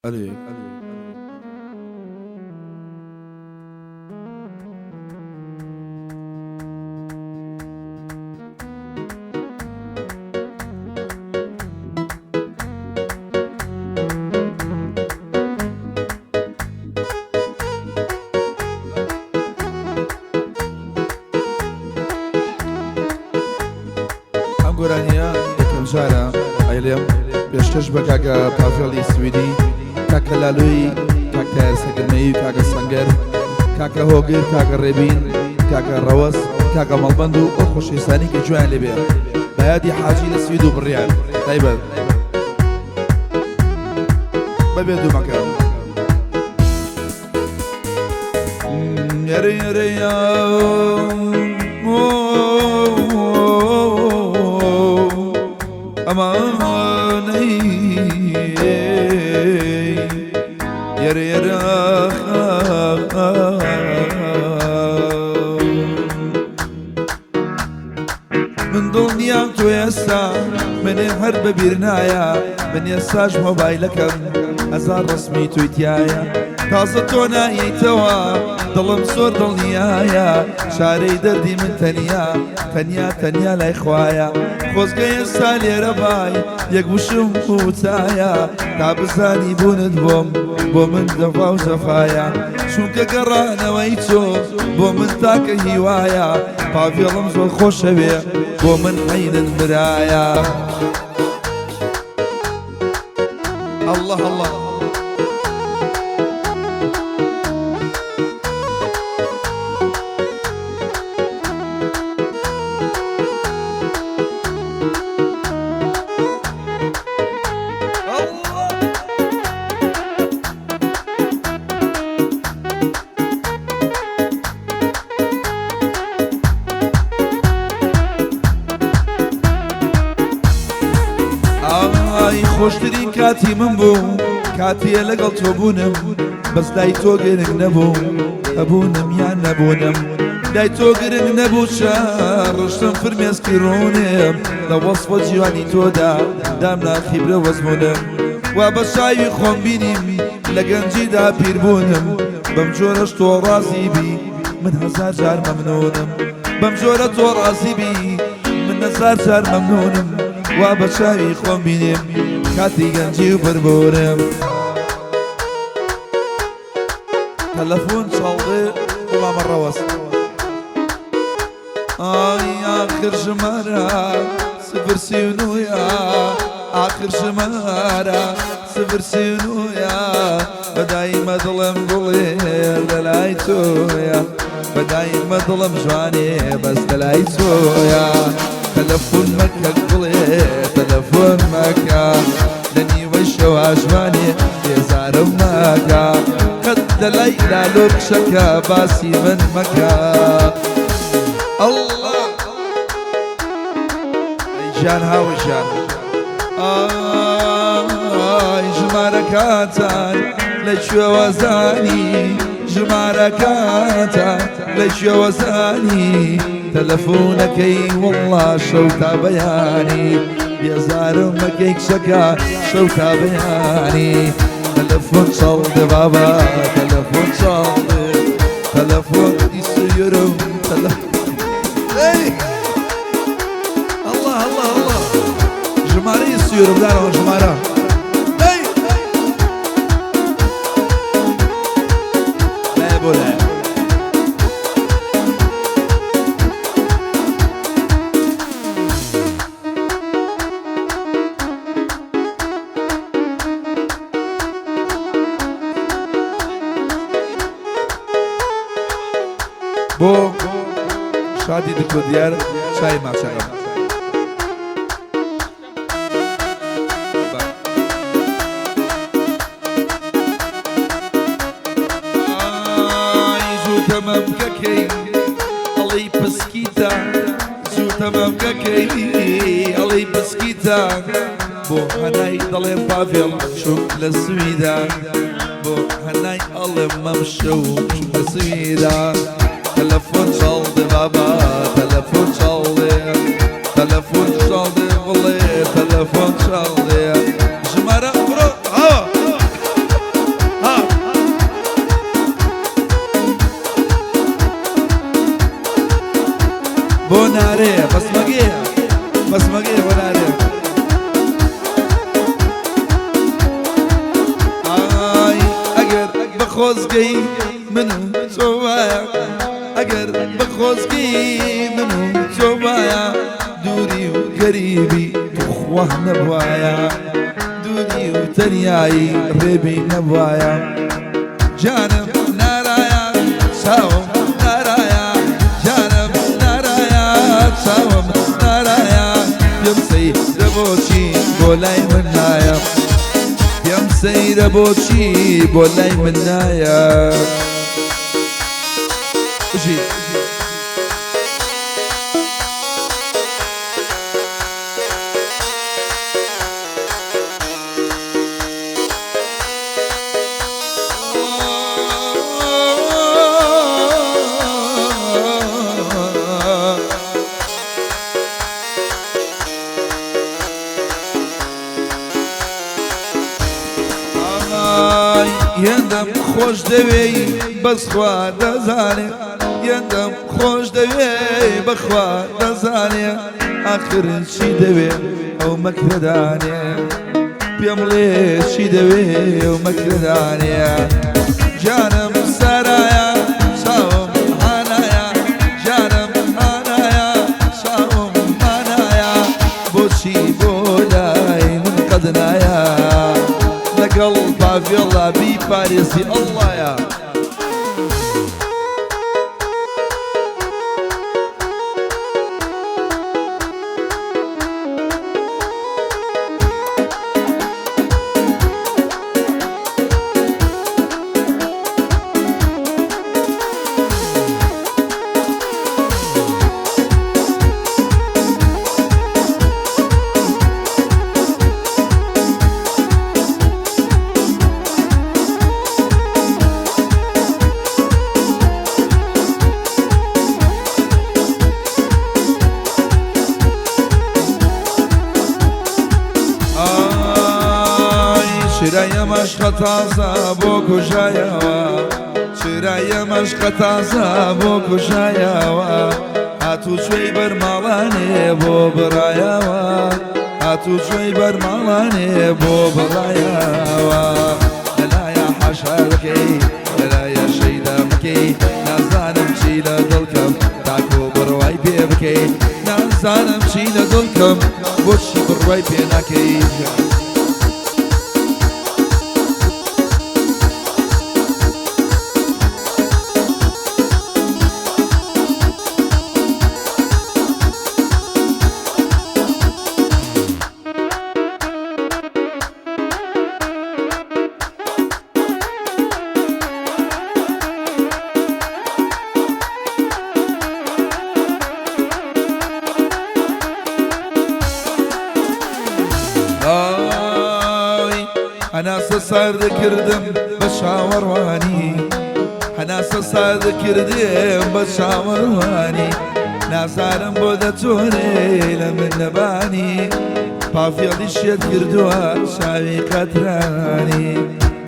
ئەرێ. ئەم گۆرانیە یەکەم جارە ئەیڵێم پێشکەش بە کاکە پاڤێڵی سویدی، کاکە لالۆی، کاک تایەر سەگرمەیی، کاکە سەنگەر، کاکە هۆگر، کاکە ڕێبین، کاکە ڕەوەز، کاکە مەڵبەند و ئەو خۆشەویستانی کە گوێیان لێبێ بە یادی حاجی لە سوید و بڕیار تایبەت بەبێ دوومەکە. من دڵنیام تۆ ئێستا منێ هەر بەبیر نایە، من ئێستاش مۆبایلەکەم هەزار ڕسمی تۆی تایە. تازە تۆ نایەیتەوە دڵم زۆر دڵنیایە، چارەی دەردی من تەنیا تەنیا تەنیا لای خوایە. خۆزگە ئێستا لێرە بای یەک وشم وتایە، تا بزانی بوونت بۆم بۆ من دەفا و جەفایە. چونکە گەڕانەوەی تۆ بۆ من تاکە هیوایە، پاڤێڵم زۆر خۆشەوێ بۆ من عەینن برایە. الله الله. ئای خۆشترین کاتی من بوو کاتیە لەگەڵ تۆ بوونم، بەس لای تۆ گرنگ نەبوو هەبوونم یان نەبوونم، لای تۆ گرنگ نەبوو چە ڕشتم فرمێسکی ڕوونم لە وەصفە جوانی تۆدا دام ناخی برە وەزمونم. وا بە چاوی خۆم بینیم لە گەنجیدا پیربوونم، بەم جۆرەش تۆ ڕازی بی من هەزار جار مەمنونم، بەم جۆرە تۆ ڕازی بی من هەزار جار مەمنونم. وا بە چاوی خۆم بینیم کاتی گەنجی و پربوونم. تەلەفۆن چاڵدێ وڵامە ڕەوەست. ئای ئاخر ژمارە 039ە، ئاخر ژمارە 039ە، بەدایمە دڵم گوڵێ لەلای تۆیە، بەدایمە دڵم جوانێ بەس لەلای تۆیە. تەلەفۆن مەکە گوڵێ تەلەفۆن مەکە، لە نیوەی شەوا جوانێ بێزارم مەکە، قەت لەلای لالۆ کچەکە باسی من مەکە. الله ئەی گیان هاوە گیان. ئای ژمارەکانتان لە کوێوە زانی، ژمارەکانتان لە کوێوە زانی، تەلەفۆنەکەی وەڵڵا شەو تا بەیانی، بێزارم مەکەی کچەکە شەو تا بەیانی. تەلەفۆن چاڵدێ بابا تەلەفۆن چاڵدێ، تەلەفۆن istiyorum Ey! Allah Allah Allah. ژمارە istiyorum دارەوە ژمارە. Ey! لایە بۆ لایە. بۆ شادی دکتۆر دیار چای ماچەکەم. ئای زووتە مەمکەکەی ئەڵێی پسکیتە، زووتە مەمکەکەی ئەڵێی پسکیتە، بۆ هەنای دەڵێم پاڤێڵ چوون لە سویدا، بۆ هەنای ئەڵێم مەمشەو چوون لە سویدا. تەلەفۆن چاڵدێ بابا تەلەفۆن چاڵدێ، تەلەفۆن چاڵدێ بڵێ تەلەفۆن چاڵدێ، ژمارە بڕۆ ئاوا. بە خۆزگەی من و تۆ وایە، ئەگەر بە خۆزگەی من و تۆ وایە، دووری و گەریبی توخوا نەبوایە، دووری و تەنیایی ڕێبی نەبوایە. جانم نارایە چاوم نارایە، جانم نارایە چاوم نارایە، پێم سەیرە بۆچی بۆ لای من نایە، پێم سەیرە بۆچی بۆ لای من نایە. بژی. هێندەم خۆش دەوێی بەسخوا دەزانێ، هێندەم خۆش دەوێی بەخوا دەزانێ، ئاخر چی دەوێ ئەو مەکرەدانێ، پێم بڵێ چی دەوێ ئەو مەکرەدانێ. جانم سارایە چاوم هانایە، جانم هانایە چاوم هانایە، بۆچی بۆ لای من قەد نایە، لەگەڵ پاڤێڵا بیپارێزی ئەڵڵایە. ئای چرایە مەشقە تازە بۆ کوژایەوە، چرایە مەشقە تازە بۆ کوژایەوە، هاتوچۆی بەرماڵانێ بۆ بڕایەوە، هاتوچۆی بەرماڵانێ بۆ بڕایەوە. لەلایە حەشا بکەی لەلایە شەیدا بکەی، نازانم چی لە دڵکەم تاکۆ بڕوای پێ بکەی، نازانم چی لە دڵکەم بۆچی بڕوای پێ ناکەی. ئای هەناسە ساردکردم بە چاوەڕوانی، هەناسە ساردکردم بە چاوەڕوانی، نازانم بۆ دەتۆنێ لە من نەبانی، پافێڵی شێت کردووە چاوی قەترانی.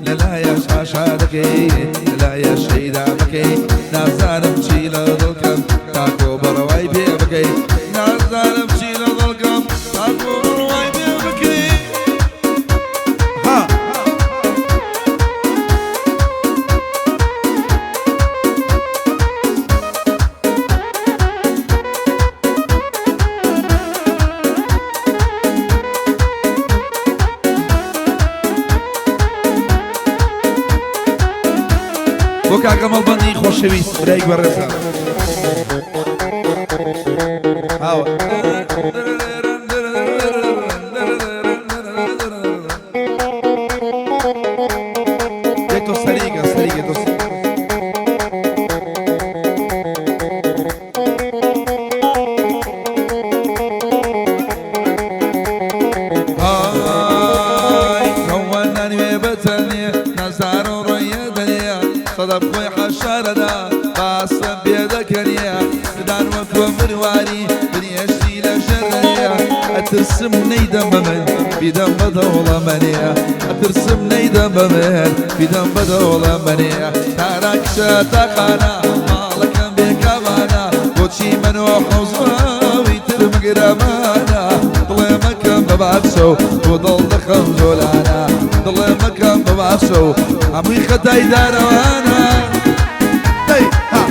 لەلایە شاشا دەکەی لەلایە شەیدا بکەی، نازانم چی لە دڵکەم تاکۆ بڕوای پێ بکەی، نازانم چی لە دڵکەم تاکۆ بڕوای پێ بکەی. ها بۆ کاکە مەڵبەندی خۆشەویست برای بەڕێزە. هاوە تۆ سەریگە سەریگە تۆ. ئای کەوەنە نوێ بەتەنێ نازار و ڕۆیە دەنێ، سەدەف خۆی حەشارەدا باسم پێدەکەنێ، ددان وەکۆ مرواری بنێشتی لە ژەرەیە، ئەترسم نەیدەم بە من بیدەم بە دەوڵەمەنێ، ئەترسم نەیدەم بە من بیدەم بە دەوڵەمەنێ. تاراکشە تاقانە ماڵەکەم بێکامانە، بۆچی من و حەوزاوی تر مگرەمانە، دڵێ مەکەم بە بادشە و بۆ دڵ دەخەم زۆلانە، دڵێ مەکەم بباخشە و هەمووی خەتای دارەوانە. دەی ها.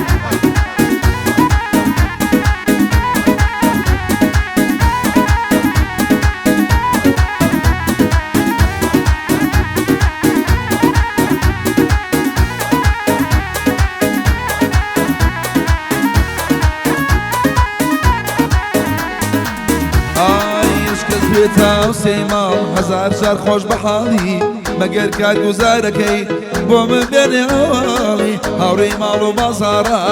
ئای کەس بێتە سێی ماڵ هەزار جار خۆش بە حاڵی، مەگەر کارگوزارەکەی بۆ من بێنێ هەواڵی. هاوڕێی ماڵ و بازاڕە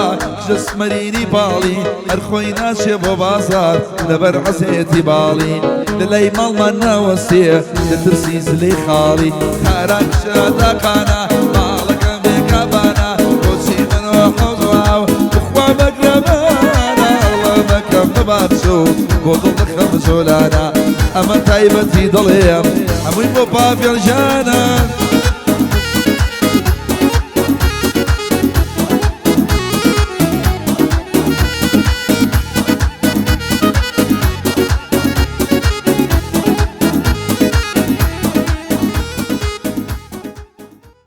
جەسمەرینی پاڵی، هەر خۆی ناچێ بۆ بازار لەبەر عەزێتی باڵی. لە لای ماڵمان ناوەستێ لە ترسی زلەی خاڵی. تاران کچە تاقانە ماڵەکەم بێ کابانە، بۆچی من و حەوز و ئاو بخوا مەگرەبانە. ئەڵڵە مەکەم بباخشە و بۆ دڵ دەخەم جۆلانە، ئەمە تایبەتی دڵێم هەمووی بۆ پاڤێڵ ژانە.